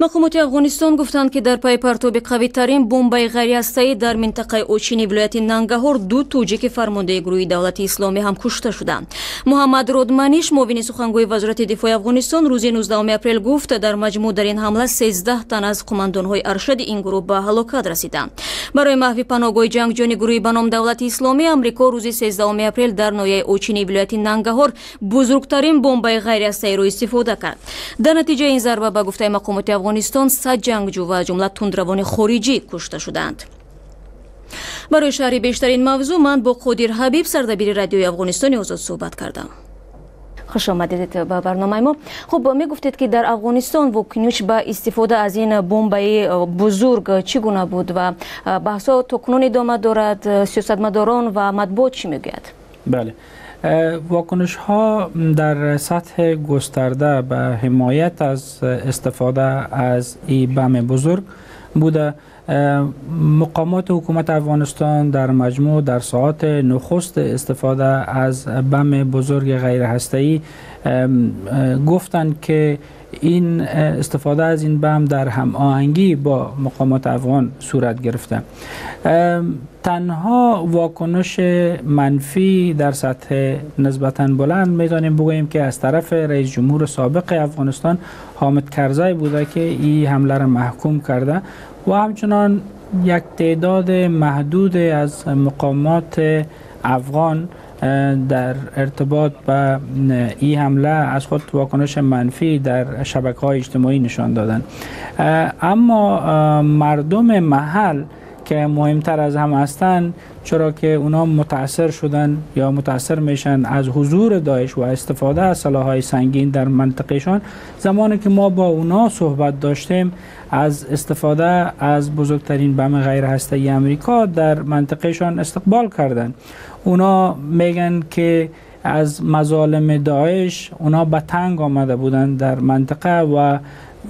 Мақомоти Афғонистон гуфтанд, ки дар пайи партоби қавитарин бомбаи ғайриҳастаӣ дар минтақаи Очини вилояти Нангаҳор ду тоҷики фармондаи гурӯҳи Давлати Исломӣ ҳам кушта шуданд. Муҳаммад Родманиш, муовини сухангӯи Вазорати дифои Афғонистон, рӯзи 19 апрел гуфт, дар маҷмӯъ дар ин ҳамла 13 тан аз қумандонҳои аршади ин гурӯҳ ба ҳалокат расиданд. Барои маҳви паноҳгоҳи ҷангҷӯёни гурӯҳи ба ном Давлати Исломӣ, Амрико рӯзи 13 апрел дар ноҳияи Очини вилояти Нангаҳор бузургтарин бомбаи ғайриҳастаиро истифода кард. Дар натиҷаи ин зарба, ба гуфтаи мақомоти Афғонистон, 100 ҷангҷӯ ва аз ҷумла тундравони хориҷӣ кушта шуданд. Барои шарҳи бештарин мавзӯъ ман бо Қодир Ҳабиб, сардабири Радиои Афғонистони Озод, суҳбат кардам. Хуш омадед ба барномаи мо. Хуб, мегуфтед, ки дар Афғонистон вокуниш ба истифода аз ин бомбаи бузург чӣ гуна буд ва баҳсҳо то кунун идома дорад. Сиёсатмадорон ва матбуот чӣ мегӯяд? Бале, واکنش ها در سطح گسترده به حمایت از استفاده از این بم بزرگ بوده. مقامات حکومت افغانستان در مجموع در ساعات نخست استفاده از بم بزرگ غیر هسته‌ای گفتند که این استفاده از این بم در هم آهنگی با مقامات افغان صورت گرفته. تنها واکنش منفی در سطح نسبتا بلند میتونیم بگوییم که از طرف رئیس جمهور سابق افغانستان، حامد کرزی، بوده که این حمله را محکوم کرده و همچنان یک تعداد محدود از مقامات افغان در ارتباط به این حمله از خود واکنش منفی در شبکه های اجتماعی نشان دادند. اما مردم محل که مهمتر از همه هستند، چرا که اونا متاثر شدن یا متاثر میشن از حضور داعش و استفاده از سلاح‌های سنگین در منطقهشان، زمانی که ما با اونا صحبت داشتیم، از استفاده از بزرگترین بم غیر هسته‌ای امریکا در منطقهشان استقبال کردند. اونا میگن که از مظالم داعش اونا به تنگ آمده بودند در منطقه و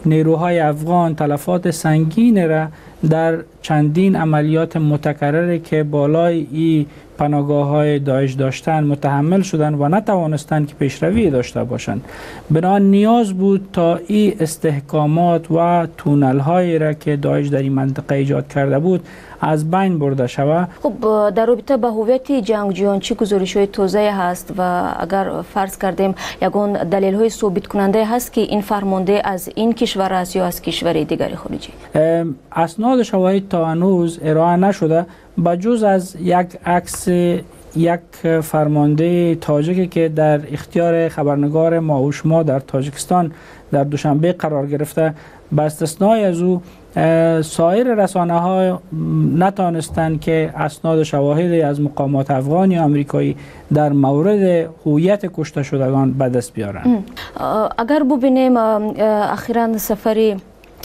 نیروهای افغان تلفات سنگین را در چندین عملیات متکرر که بالای ای پناهگاه های داعش داشتن متحمل شدن و نتوانستند که پیشروی داشته باشند. بنا نیاز بود تا ای استحکامات و تونل هایی را که داعش در این منطقه ایجاد کرده بود از بین برده شود. خب، در رابطه با هویت جنگجویان چی گزارش های تازه هست و اگر فرض کردیم یگان دلیل های ثابت کننده هست که این فرمانده از این کشور است یا از کشور دیگری خارجی؟ اسناد شواهد تا هنوز ارائه نشده، بجز از یک عکس یک فرمانده تاجیکی که در اختیار خبرنگار ما و شما در تاجیکستان در دوشنبه قرار گرفته. به استثنای از او، سایر رسانه ها نتانستند که اسناد شواهدی از مقامات افغان یا آمریکایی در مورد هویت کشته شدگان به دست بیارند. اگر ببینیم، اخیرا سفری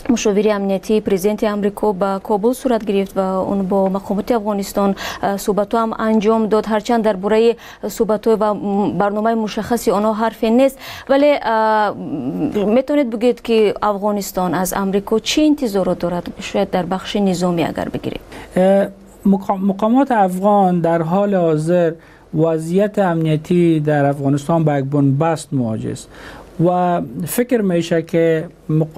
مشاوری امنیتی پرزیدنت امریکا به کابل صورت گرفت و اون با مقامات افغانستان صحبت هم انجام داد. هرچند درباره صحبت و برنامه مشخصی آنها حرفی نیست، ولی میتونید بگید که افغانستان از امریکا چه انتظارات دارد، شاید در بخش نظامی اگر بگیریم؟ مقامات افغان در حال حاضر وضعیت امنیتی در افغانستان با یک بنبست مواجه است و فکر میشه که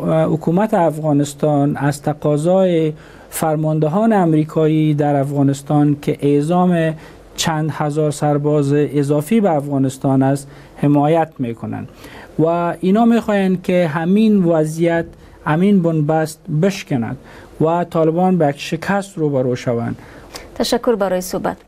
حکومت افغانستان از تقاضای فرماندهان امریکایی در افغانستان که اعزام چند هزار سرباز اضافی به افغانستان است حمایت میکنند و اینا میخواهند که همین وضعیت، همین بنبست بشکند و طالبان به یک شکست روبرو شوند. تشکر برای صحبت.